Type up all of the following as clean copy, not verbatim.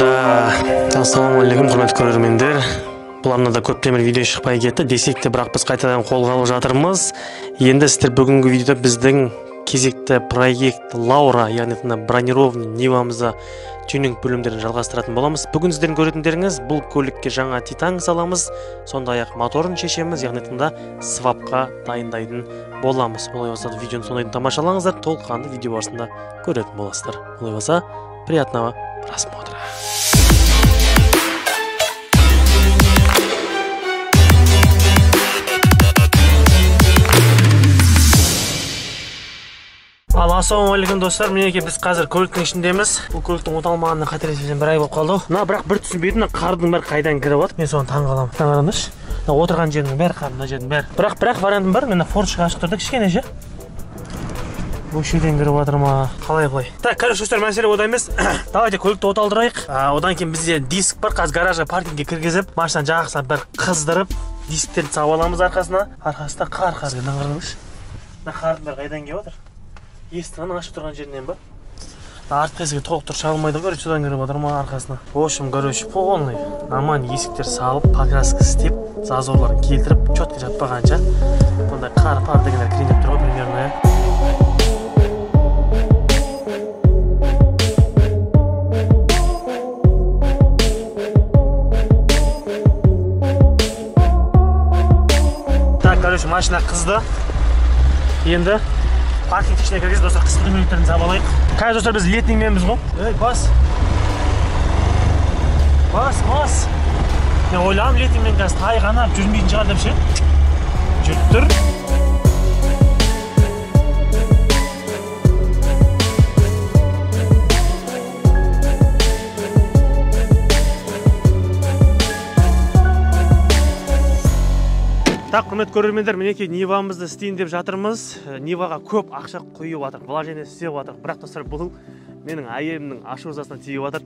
Да, ассалаумағалейкум, құрметті көрермендер. Бұл арнада көптен бері видео шықпай кетті десек те, бірақ біз қайтадан қолға алып жатырмыз. Енді сіздер бүгінгі видеода біздің кезекті проект Лаура, яғни мына бронированный Нивамызда тюнинг бөлімдерін жалғастыратын боламыз. Бүгін сіздердің көретіндеріңіз бұл көлікке жаңа титан саламыз, сондай-ақ моторын шешеміз, яғни тында свапқа дайындайтын боламыз. Олай болса, видеоны соңына дейін тамашалаңыздар, толыққанды видео барысында көретін боласыздар. Олай болса, приятного просмотра. Ал ассалаумағалейкум достар, мінекей біз қазір көліктің ішіндеміз. Бұл көліктің оталмағанына қателеспесем бір ай болып қалды. Мына бірақ бір түсінбейтін, қардың бәрі қайдан кіріп жатыр? Мен соны таң қаламын. Таң қараңдаршы. Мына отырған жердің бәрі қар, мына жердің бәрі. Бірақ вариантым бар. Мына форчқа ашық тұрды кішкене ше. Бұл жерден кіріп жатыр ма? Қалай былай? Так, короче, достар, мәселе ода емес. Давайте көлікті оталдырайық. Одан кейін бізде диск бар. Қазір гаражға паркингке кіргізіп, машинаны жақсылап бір қыздырып, дисктерді салып аламыз арқасына. Арқасында қар қар. Мына қараңдаршы. Мына қардың бәрі қайдан келіп жатыр? Есіктің ашып тұрған жерінен ба? Артқы есігі толық тұр, шалмайды ғой, короче, содан кіріп жатыр ма арқасына. В общем, короче, полный нормальный есіктер салып, покраска істеп, зазорларын келтіріп, четко жатпағанша бұндай қар-пар дегендер кірейін деп тұр ғой примерно. Так, короче, машина қызды. Енді паркинг ішіне кіргізіп, достар, қысқы дөңгелектерін салып алайық. Қазір, достар, біз летнийменбіз ғой. Ей, бас. Бас, бас. Мен ойлағам, летниймен қазір тайғанап жүрмейтін шығар деп ше. Жүріп тұр. Так, құрметті көрермендер, мінекей Нивамызды істейін деп жатырмыз. Ниваға көп ақша құйып жатыр, вложение істеп жатыр. Бірақ достар, бұл менің әйелімнің ашу ызасына тиіп жатыр.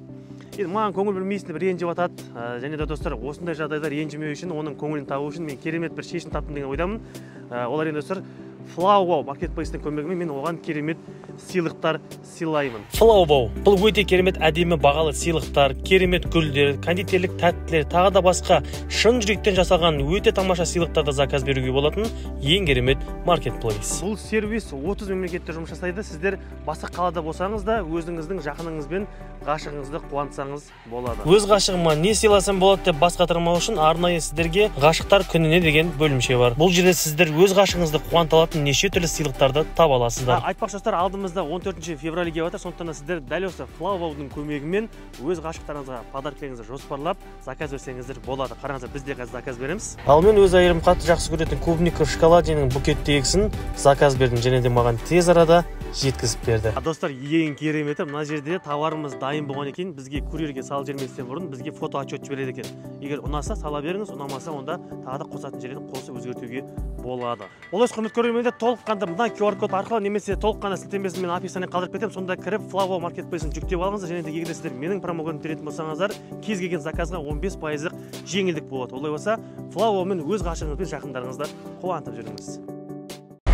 Енді маған көңіл бөлмейсің деп ренжіп жатады. Және де достар, осындай жағдайда ренжімеу үшін, оның көңілін табу үшін мен керемет бір шешім таптым деген ойдамын. Олар енді достар, Flowwow маркетплейстің көмегімен мен оған керемет сыйлықтар сыйлаймын. Flowwow бұл өте керемет әдемі бағалы сыйлықтар, керемет гүлдер, кондитерлік тәттілер, тағы да басқа шын жүректен жасалған өте тамаша сыйлықтарды заказ беруге болатын ең керемет маркетплейс. Бұл сервис 30 мемлекетте жұмыс жасайды. Сіздер басқа қалада болсаңыз да өзіңіздің жақыныңызбен ғашығыңызды қуантсаңыз болады. Өз ғашығыма не сыйласам болады деп бас қатырмау үшін арнайы сіздерге ғашықтар күніне деген бөлімше бар. Бұл жерде сіздер өз ғашығыңызды қуанта алатын неше түрлі сыйлықтарды таба аласыздар. Айтпақшы достар, алдымызда 14 февраль келіп жатыр, сондықтан да сіздер дәл осы Flowwow-дың көмегімен өз ғашықтарыңызға подаркаларыңызды жоспарлап заказ берсеңіздер болады. Қараңыздар, біз де қазір заказ береміз. Ал мен өз әйелім қатты жақсы көретін клубника в шоколаденің букеттегісін заказ бердім және де маған тез арада жеткізіп берді. Достар, ең кереметі мына жерде товарымыз дайын болған екен, бізге курьерге салып жіберместен бұрын бізге фото отчет жібереді екен. Егер ұнаса сала беріңіз, ұнамаса онда тағы да қосатын жерін қосып өзгертуге болады. Олай құрметті көрермендер, толыққанды мына QR код арқылы немесе толыққанды сілтемесін мен описание қалдырып кетемін. Сонда кіріп Flowwow маркетплейсін жүктеп алыңыздар және де егер сіздер менің промокодымды теретін болсаңыздар, кез келген заказға 15% жеңілдік болады. Олай болса, Flowwow мен өз ғашығыңыз пен жақындарыңызды қуантып жүріңіз.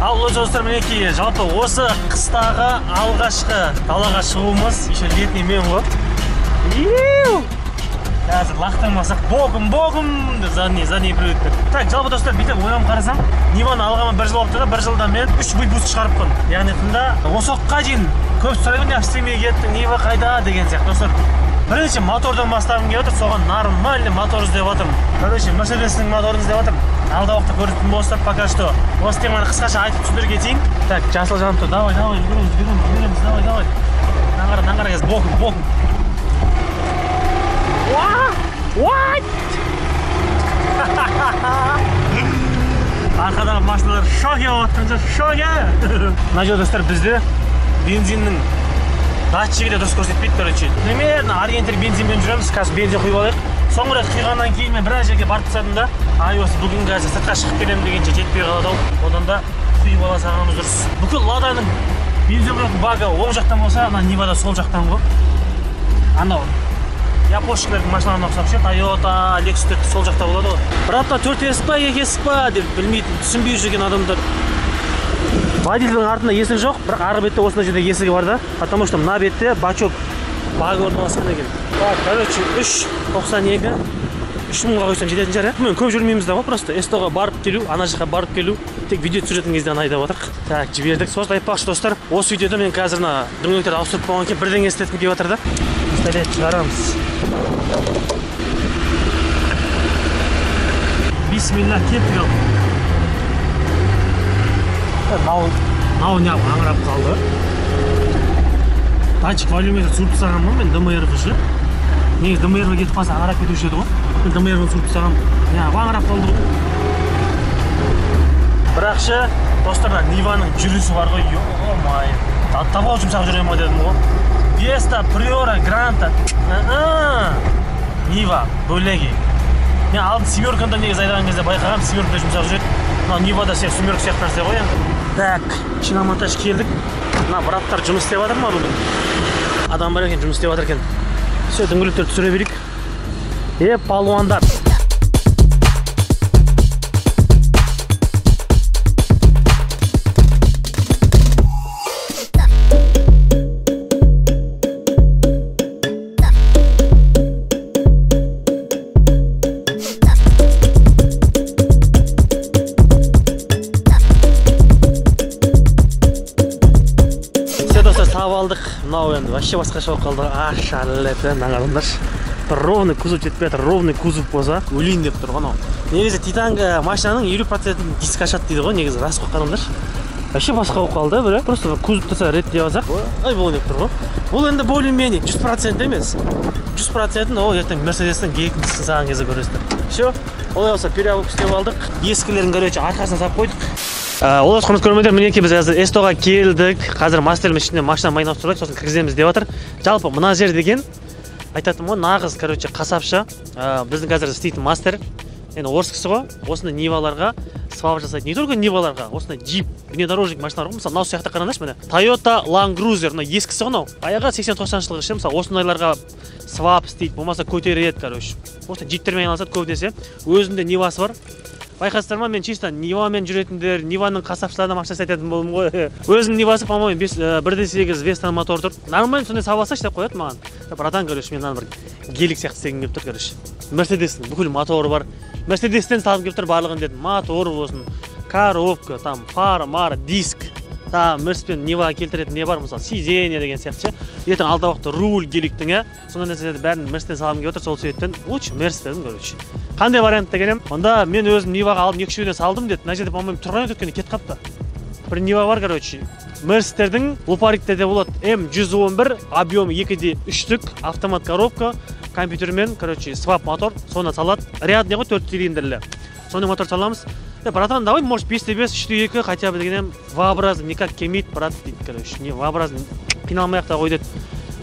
Ал достар, мінекей жалпы осы қыстағы алғашқы далаға шығуымыз, еще летний мен ғой. Қазір лақтырмасақ, богым, богым деп задний привод. Так, жалпы достар, бүйтіп ойланып қарасам, Ниваны алғаныма бір жыл болыпты да, бір жылда мен 3 выпуск шығарыппын. Яғни тында осы уақытқа дейін көп сұрайды, неғып істемей кеттің, Нива қайда деген сияқты. Достар, бірінші мотордан бастағым келіп отыр, соған нормальный мотор іздеп жатырмын. Короче, Мерседестің моторын іздеп жатырмын. Алда уақытта көретін болсақ, пока что осы теманы қысқаша айтып түсіндіре кетейін. Так, жасыл жанып тұр. Давай, давай, жүгіреміз, жүгіреміз, жүгіреміз, давай, давай. Мынаны қара, мынаны қара, қазір боком, боком. What? Арқадағы машиналар шоке болып жатқан жоқ, шоке. Мына жерде достар, бізде бензиннің датчигі де дұрыс көрсетпейді, короче. Примерно ориентир бензинмен жүреміз, қазір бензин құйып алайық. Соңғы рет құйғаннан кейін мен біраз жерге барып тастадым да, ай осы бүгін қазір сыртқа шығып келемін дегенше жетпей қалады ау. Одан да құйып ала салғанымыз дұрыс. Бүкіл Ладаның бензин құятын багы оң жақтан болса, ана Нивада сол жақтан ғой. Анау японшылардың машиналарына ұқсап ше, Toyota, Lexus сол жақта болады ғой. Бір апта 4 есік па, 2 есік па деп білмейтін, түсінбей жүрген адамдар. Водительдің артында есік жоқ, бірақ ары бетте осындай жерде есігі бар да, потому что мына бетте бачок Баг орналасқан екен. Так, короче, 3.92, 3 мыңға қойсам жететін шығар, иә? Мен көп жүрмейміз да ғой, просто СТО-ға барып келу, ана жаққа барып келу, тек видео түсіретін кезде ғана айдап отырық. Так, жібердік. Сосын айтпақшы, достар, осы видеода мен қазір мына дөңгелектерді ауыстырып болғаннан кейін бірдеңе істеткім келіп жатыр да. Пистолет шығарамыз. Бисмилля, кеттік ал. Мынау неғып аңырап қалды? Датчик волюметр түсіріп тастағанмын мен ДМР-ға ше. Негізі ДМР-ға кетіп қалса аңырап кетуші еді ғой. Мен ДМР-ға түсіріп тастағанмын. Неғып аңырап қалды ғой. Бірақ ше, достар, мына Ниваның жүрісі бар ғой, ё-моё. Того жұмсақ жүре ма дедім ғой. Веста, Приора, Гранта. Нива бөлегі. Мен алдын семерканы да негізі айдаған кезде байқағанмын, семерка да жұмсақ жүреді. Мынау Нива да семерка сияқты нәрсе ғой енді. Так, шиномонтаж келдік. Мына браттар жұмыс істеп жатыр ма бүгін? Адам бар екен, жұмыс істеп жатыр екен. Все, дөңгелектерді түсіре берейік. Палуандар. Алдық. Мынау енді вообще басқаша болып қалды. Ашалет, мына қараңдаршы. Бір ровный кузов жетпей жатыр. Ровный кузов болса өлейін деп тұр ғой мынау. Негізі Титанга машинаның 50%-ін диск ашады дейді ғой, негізі рас қой, қараңдаршы. Вообще басқа болып қалды, бір просто кузов тұрса реттеп алсақ, ай болайын деп тұр ғой. Бұл енді более-менее 100% емес. 100%-ін ол ертең Мерседестің екіншісін салған кезде көресіздер. Все, олай болса переобувка істеп алдық. Ескілерін, короче, арқасына салып қойдық. Олар, құрметті көрермендер, мінекей біз қазір СТО-ға келдік. Қазір мастеріміз ішінде машина майын ауыстырып, сосын кіргіземіз деп жатыр. Жалпы мына жер деген айтатыным ғой, нағыз, короче, қасапшы. Біздің қазір істейтін мастер, енді орыс кісі ғой, осындай Ниваларға свап жасайды. Не только Ниваларға, осындай джип, внедорожник машиналар ғой. Мысалы, мынау сияқты қараңдаршы, міне Toyota Land Cruiser, мына ескісі ғой мынау. Аяғы 80-90 жылғы ше, мысалы, осындайларға свап істейді, болмаса көтереді, короче. Осындай джиптермен айналысады көбінесе. Өзінде Нивасы бар. Байқайсыздар ма, мен чисто Нивамен жүретіндер, Ниваның қасапшыларына ақша істететін болдым ғой. Өзінің Нивасы, по-моему, 1.8 Вестан мотор тұр. Нормально сондай салып алсайшы деп қояды маған. Братан, короче, мен мынаны бір гелик сияқты істегім келіп тұр, короче. Мерседестің бүкіл моторы бар. Мерседестен салғым келіп тұр барлығын дедім. Мотор болсын, коробка, там фара, мара, диск. Там Мерспен Нива келтіретін не бар, мысалы, сиденье деген сияқты ше. Ертең алдағы уақытта руль геликтің, ә? Сондай нәрселерді бәрін Мерстен салғым келіп отыр, сол себептен лучше Мерс дедім, короче. Қандай вариант деген едім? Онда мен өзім Ниваға алып екі үшеуіне салдым деді. Мына жерде, по-моему, тұрған еді, өйткені кетіп қалыпты. Бір Нива бар, короче. Мерстердің лупариктерде болады. М111, объемы 2.3-тік, автомат коробка, компьютермен, короче, свап мотор, соны салады. Рядный ғой, 4 цилиндрлі. Сондай мотор саламыз. Братан, давай, может, 5.5, 3.2 хотя бы деген, V-образный никак келмейді, брат, дейді, короче. Не, V-образный қиналмай-ақ та қой деді.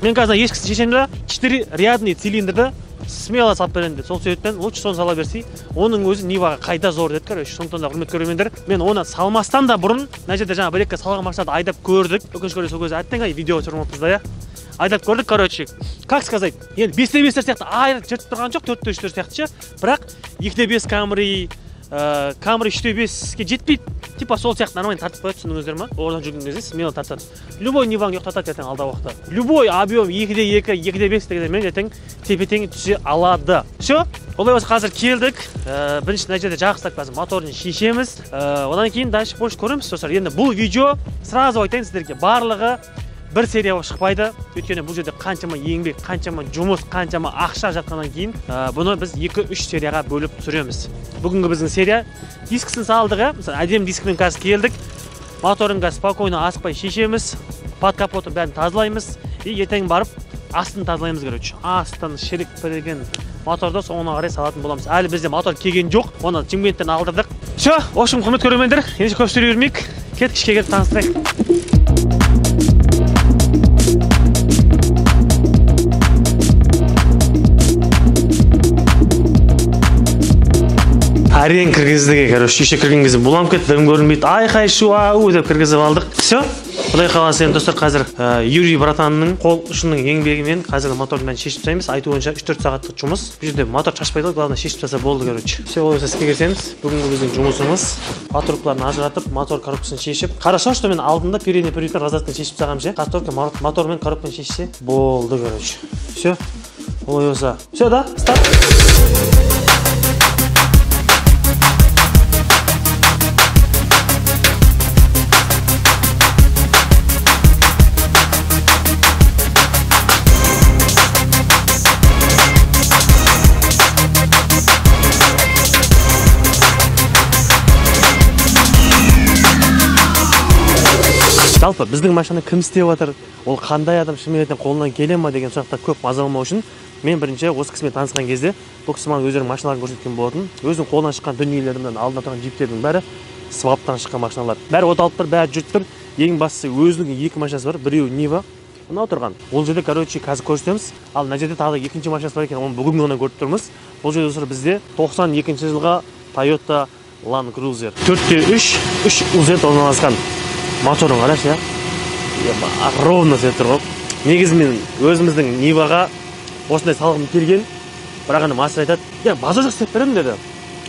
Мен қазір ешкісін шешемін да, 4 рядный цилиндрді смело салып беремін деді. Сол себептен лучше соны сала берсей, оның өзі Ниваға қайда зор деді, короче. Сондықтан да, құрметті көрермендер, мен оны салмастан да бұрын мына жерде жаңа бір екі салған машинады айдап көрдік. Өкінішке орай сол кезде әттең ай видео түсірмеппіз да, иә. Айдап көрдік, короче. Как сказать, енді 5.5-тер сияқты айырып жыртып тұрған жоқ, 4.3-тер сияқты ше. Бірақ 2.5 Camry, Camry 3.5-ке жетпейді. Типа сол сияқты нормально тартып қояды, түсіндіңіздер ма? Ордан жүрген кезде смело тартады. Любой Ниваны ұйықтатады ертең алдағы уақытта. Любой объем 2.2, 2.5 дегенмен ертең тепе-тең түсе алады. Все, олай болса қазір келдік. Бірінші мына жерде жақсылап қазір моторын шешеміз. Одан кейін дальше больше көреміз, достар. Енді бұл видео сразу айтайын сіздерге, барлығы бір серия болып шықпайды. Өйткені бұл жерде қаншама еңбек, қаншама жұмыс, қаншама ақша жатқаннан кейін, бұны біз 2-3 серияға бөліп түсіреміз. Бүгінгі біздің серия дискісін салдық, ә? Мысалы, әдемі дискімен қазір келдік. Моторын қазір спокойно асықпай шешеміз. Под капотын бәрін тазалаймыз. И ертең барып астын тазалаймыз, короче. Астын шірік біреген моторды соңына қарай салатын боламыз. Әлі бізде мотор келген жоқ. Оны Шымкенттен алдырдық. Все, в общем, құрметті көрермендер, ендеше көп сөйлей бермейік. Кеттік, ішке кіріп таныстырайық. Әрең кіргіздік, короче, шеше кірген кезде буланып кетті, дым көрінбейді, айқай шу ау деп кіргізіп алдық. Все, Құдай қаласа, енді, достар, қазір Юрий братанның қол ұшының еңбегімен қазір мотордың бәрін шешіп тастаймыз. Айтуынша, 3-4 сағаттық жұмыс. Бұл жерде мотор шашпайды ғой, главное, шешіп тастаса болды, короче. Все, олай болса, іске кірісеміз. Бүгінгі біздің жұмысымыз патрубкаларын ажыратып, мотор коробкасын шешіп. Хорошо, что мен алдында передний приводтан раздатка шешіп тастағанмын ше. Қазір только мотор мен коробканы шешсе болды, короче. Все, олай болса, все, да, старт. Жалпы біздің машинаны кім істеп жатыр, ол қандай адам, шынымен қолынан келе ма деген сұрақтар көп мазаламау үшін мен бірінші осы кісімен танысқан кезде бұл кісі маған өздерінің машиналарын көрсеткен болатын. Өзінің қолынан шыққан дүниелердің, алдында тұрған джиптердің бәрі сваптан шыққан машиналар. Бәрі оталып тұр, бәрі жүріп тұр. Ең бастысы, өзінің екі машинасы бар, біреуі Нива, мынау тұрған. Ол жерде, короче, қазір көрсетеміз. Ал мына жерде тағы да екінші машинасы бар екен, оны бүгін ғана көріп тұрмыз. Бұл жерде, достар, бізде 92 жылға Toyota Land Cruiser. 4-3, 3 UZ орналасқан. Моторын қарашы, иә, ровно істеп тұр ғой. Негізі мен өзіміздің Ниваға осындай салғым келген, бірақ ана мастер айтады, я базар жоқ істеп беремін деді,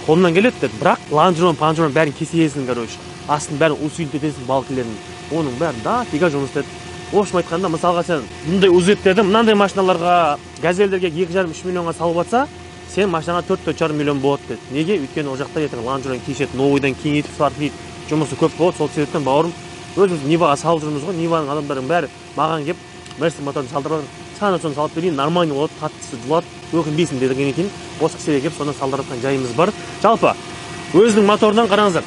қолымнан келеді деді, бірақ лонжерон, панжерон бәрін кесесің, короче, астын бәрін усилить етесің, балкілерін, оның бәрін дофига жұмыс істеді. В общем айтқанда, мысалға, сен бұндай узеттерді мынандай машиналарға, газельдерге 2,5-3 миллионға салып жатса, сен машинаға 4-4,5 миллион болады деді. Неге? Өйткені ол жақта ертең лонжерон кешеді, новыйдан кеңейтіп салады дейді, жұмысы көп болады. Сол себептен, бауырым, өзіміз Ниваға салып жүрміз ғой. Ниваның адамдарының бәрі маған келіп, Мерседес моторын салдырып жатыр. Саған соны салып берейін, нормальный болады, таттысы жұлады, өкінбейсің дегеннен кейін осы кісіге келіп соны салдырып жатқан жайымыз бар. Жалпы өзінің моторынан қараңыздар,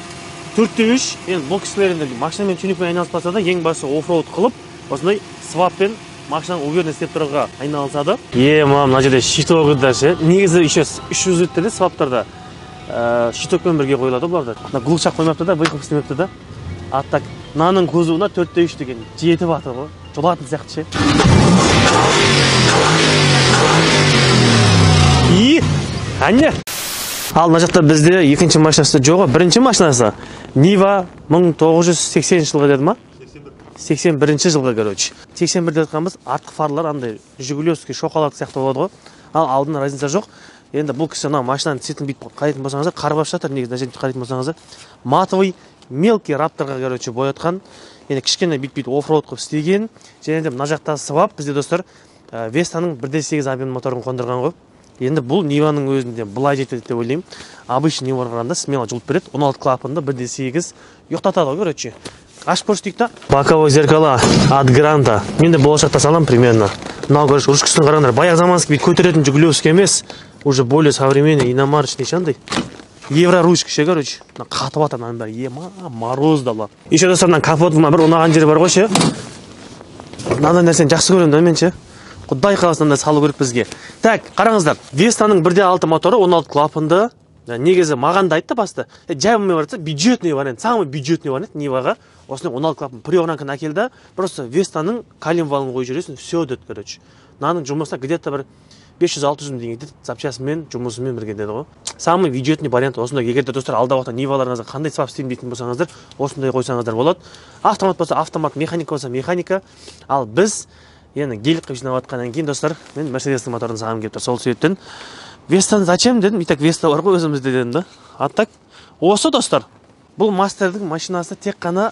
4-3. Енді бұл кісілер енді машинамен, тюнингпен айналыспаса да, ең бастысы оффроуд қылып, осындай сваппен машинаны уверенно істеп тұруға айналысады. Е, мам, мына жерде щитогы да ше. Негізі еще 300 өтті сваптарда щитокпен бірге қойылады бұларда. Мына глушак қоймапты да, выхлоп істемепті да. А так мынаның кузовына 4-3 деген жетіп жатыр ғой, жұлатын сияқты ше. И әне. Ал мына жақта бізде екінші машинасы жоқ, бірінші машинасы Нива 1980 жылғы деді ма? 81 жылғы, короче. 81 деп жатқанбыз, артқы фарлар андай жигулевский шоколад сияқты болады ғой. Ал алдында разница жоқ. Енді бұл кісі мына машинаның цветін бүйтіп қарайтын болсаңыздар, қар басып жатыр негізі, мына жерін қарайтын болсаңыздар, матовый мелкий рапторға, короче, боятқан. Енді кішкене бүйтіп оффроуд қылып істеген. Және де мына жақта свап бізде, достар, Вестаның 1.8 объем моторын қондырған ғой. Енді бұл Ниваның өзінде былай жетеді деп ойлаймын. Обычный Ниваға қарағанда смело жұлып береді. 16 клапанды 1.8 ұйықтатады ғой, короче. Ашып көрсетейік та. Боковой зеркала от Гранта. Мен де болашақта саламын примерно. Мынау, короче, ручкасын қараңдар. Баяғы заманский бүйтіп көтеретін жигулевский емес, уже более современный, иномарочный андай. Евро ручка ше, короче. Мына қатып жатыр мынаның бәрі. Ема, мороз дала. Еще, достар, мына капотының мына бір ұнаған жері бар ғой ше. Мынандай нәрсені жақсы көремін да мен ше. Құдай қаласа, мынандай салу керек бізге. Так, қараңыздар. Вестаның 1.6 моторы, 16 клапанды. Негізі маған да айтты басты. Жай болмай баратса, бюджетный вариант, самый бюджетный вариант Ниваға осындай 16 клапан приорнанканы әкелді. Просто Вестаның коленвалын қойып жібересің, все деді, короче. Мынаның жұмысына где-то бір 500-600 мың теңге деді, запчастымен, жұмысымен бірге деді ғой. Самый бюджетный вариант осындай. Егер де, достар, алдағы уақытта Ниваларыңызға қандай свап істеймін дейтін болсаңыздар, осындай қойсаңыздар болады. Автомат болса автомат, механика болса механика. Ал біз енді гелик қылып жинап жатқаннан кейін, достар, мен Мерседестің моторын салғым келіп тұр. Сол себептен Вестаны зачем дедім, и так Веста бар ғой өзімізде дедім да. А так осы, достар, бұл мастердің машинасы тек қана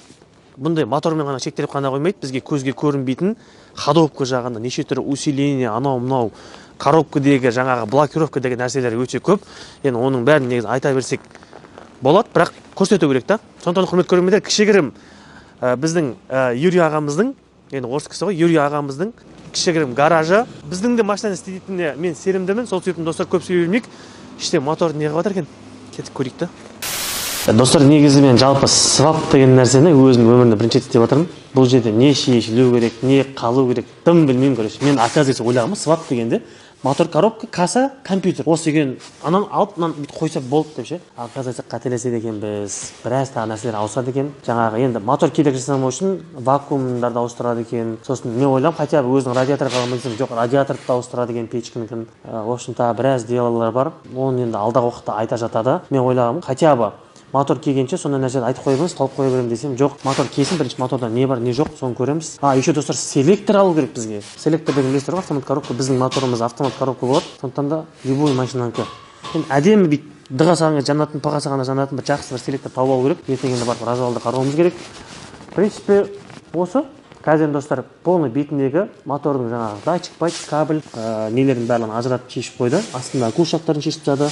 бұндай мотормен ғана шектеліп қана қоймайды, бізге көзге көрінбейтін ходовка жағында неше түрлі усиление, анау мынау коробкадегі жаңағы блокировка деген нәрселер өте көп. Енді оның бәрін негізі айта берсек болады, бірақ көрсету керек та. Сондықтан, құрметті көрермендер, кішігірім біздің Юрий ағамыздың, енді орыс кісі ғой, Юрий ағамыздың кішігірім гаражы. Біздің де машинаны істейтініне мен сенімдімін. Сол себептен, достар, көп сөйлей бермейік. Іште мотор не қылып жатыр екен? Кетіп көрейік та. Достар, негізі мен жалпы свап деген нәрсені өзім өмірімде бірінші рет істеп жатырмын. Бұл жерде не шешілу керек, не қалу керек, дым білмеймін, короче. Мен, оказывается, ойлағанмын, свап дегенде мотор, коробка, касса, компьютер. Осы екеуін анан алып, мынаны бүйтіп қойса болды деп ше. Оказывается, қателеседі екенбіз. Біраз тағы нәрселер ауысады екен. Жаңағы енді мотор кедергі жасамау үшін вакуумдарды ауыстырады екен. Сосын мен ойлағанмын, хотя бы өзінің радиаторы қалған десем, жоқ, радиаторды да ауыстырады екен, печканікін. В общем, тағы біраз делалар бар. Оны енді алдағы уақытта айта жатады. Мен ойлағанмын, хотя бы Мотор келгенше сондай нәрсені айтып қоя береміз, тауып қоя беремін десем, жоқ, мотор келсін, бірінші моторда не бар, не жоқ, соны көреміз. А, еще достар, селектор алу керек бізге. Селектор деген білесіздер ғой, автомат коробка, біздің моторымыз автомат коробка болады. Сондықтан да любой машинанікі. Енді әдемі бүйтіп дыға салғанда жанатын, пыға салғанда жанатын бір жақсы бір селектор тауып алу керек. Ертең енді барып развалды қарауымыз керек. В принципе, осы. Қазір енді достар, полный бетіндегі мотордың жаңағы датчик, байтик, кабель, нелердің барлығын ажыратып шешіп қойды. Астындағы куршақтарын шешіп тастады.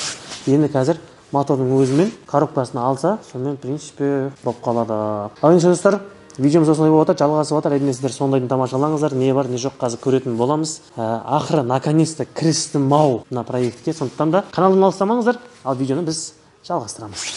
Енді қазір мотордың өзімен коробкасын алса, сонымен, в принципе, болып қалады. Ал енді достар, видеомыз осындай болып жатыр, жалғасып жатыр. Әрине сіздер сондайдың тамашалаңыздар, не бар, не жоқ қазір көретін боламыз. Ақыры наконец-то кірістім ау мына проектке. Сондықтан да каналдан алыстамаңыздар, ал видеоны біз жалғастырамыз.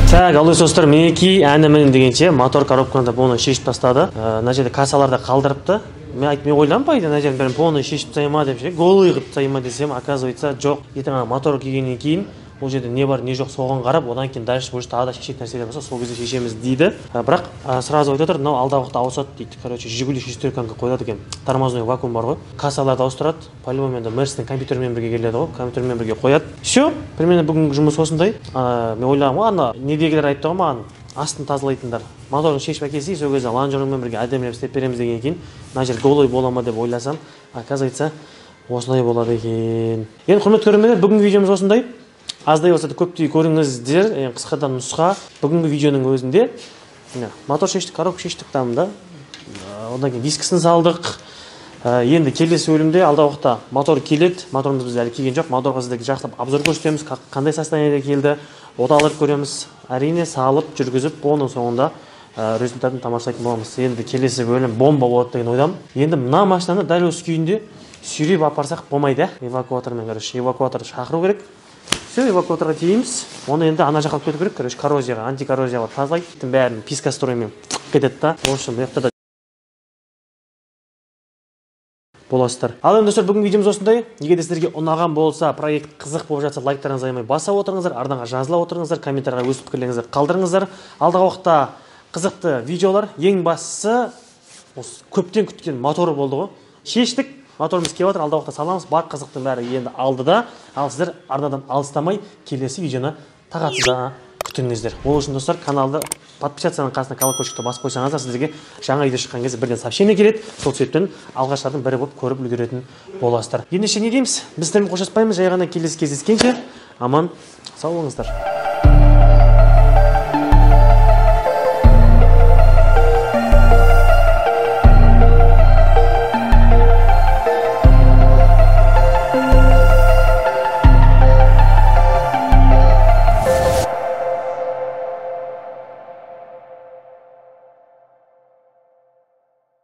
Так, ал достар, мінекей әні міне дегенше мотор коробканы да полный шешіп тастады. Мына жерде кассаларды қалдырыпты. Мен айттым, мен ойладым, по идее, мына жердің бәрін полный шешіп тастай ма деп ше, голый қылып тастай ма десем, оказывается, жоқ. Ертең ана мотор келгеннен кейін ол жерде не бар, не жоқ соған қарап, одан кейін дальше уже тағы да шешетін нәрселер болса, сол кезде шешеміз дейді. Бірақ сразу айтып отыр, мынау алдағы уақытта ауысады дейді. Короче, Жигули шестерканы қойылады екен. Тормозной вакуум бар ғой. Кассаларды ауыстырады. По-любому енді Мерстің компьютермен бірге келеді ғой, компьютермен бірге қояды. Все, примерно бүгінгі жұмыс осындай. Мен ойлағанмын ғой, ана недегілер айтты ғой маған, астын тазалайтындар. Моторын шешіп әкелсе, сол кезде лонжеронмен бірге әдемілеп істеп береміз деген кейін, мына жер голый бола ма деп ойласам, оказывается, осылай болады екен. Енді құрметті көрермендер, бүгінгі видеомыз осындай. Аздай болса да көптей көріңіздер, енді қысқадан нұсқа. Бүгінгі видеоның өзінде міне мотор шештік, коробка шештік там да. Одан кейін дискісін салдық. Енді келесі бөлімде алдағы уақытта мотор келеді. Моторымыз бізде әлі келген жоқ. Моторға сіздерге жақсылап обзор көрсетеміз, қандай состояниеде келді, оталдырып көреміз. Әрине салып, жүргізіп, оның соңында результатын тамашалайтын боламыз. Енді келесі бөлім бомба болады деген ойдамын. Енді мына машинаны дәл осы күйінде сүйреп апарсақ болмайды, ә? Эвакуатормен, короче, эвакуаторды шақыру керек. Все, эвакуаторға тиейміз. Оны енді ана жаққа алып кету керек, короче, коррозияға, антикоррозияға тазалайды. Бәрін пескоструймен кетеді да. В общем, бұл жақта да боласыздар. Ал енді достар, бүгінгі видеомыз осындай. Егер де сіздерге ұнаған болса, проект қызық болып жатса, лайктарыңызды аямай баса отырыңыздар, арнаға жазыла отырыңыздар, комментарийға өз пікірлеріңізді қалдырыңыздар. Алдағы уақытта қызықты видеолар, ең бастысы осы көптен күткен моторы болды ғой. Шештік, моторымыз келіп жатыр, алдағы уақытта саламыз. Бар қызықтың бәрі енді алдыда. Ал сіздер арнадан алыстамай келесі видеоны тағатсызда күтіңіздер. Ол үшін достар, каналды подписацияның қасына колокольчикті басып қойсаңыздар, сіздерге жаңа видео шыққан кезде бірден сообщение келеді. Сол себептен алғашқылардың бірі болып көріп үлгеретін боласыздар. Ендеше не дейміз? Біз сіздермен қоштаспаймыз, жай ғана келесі кездескенше аман сау болыңыздар.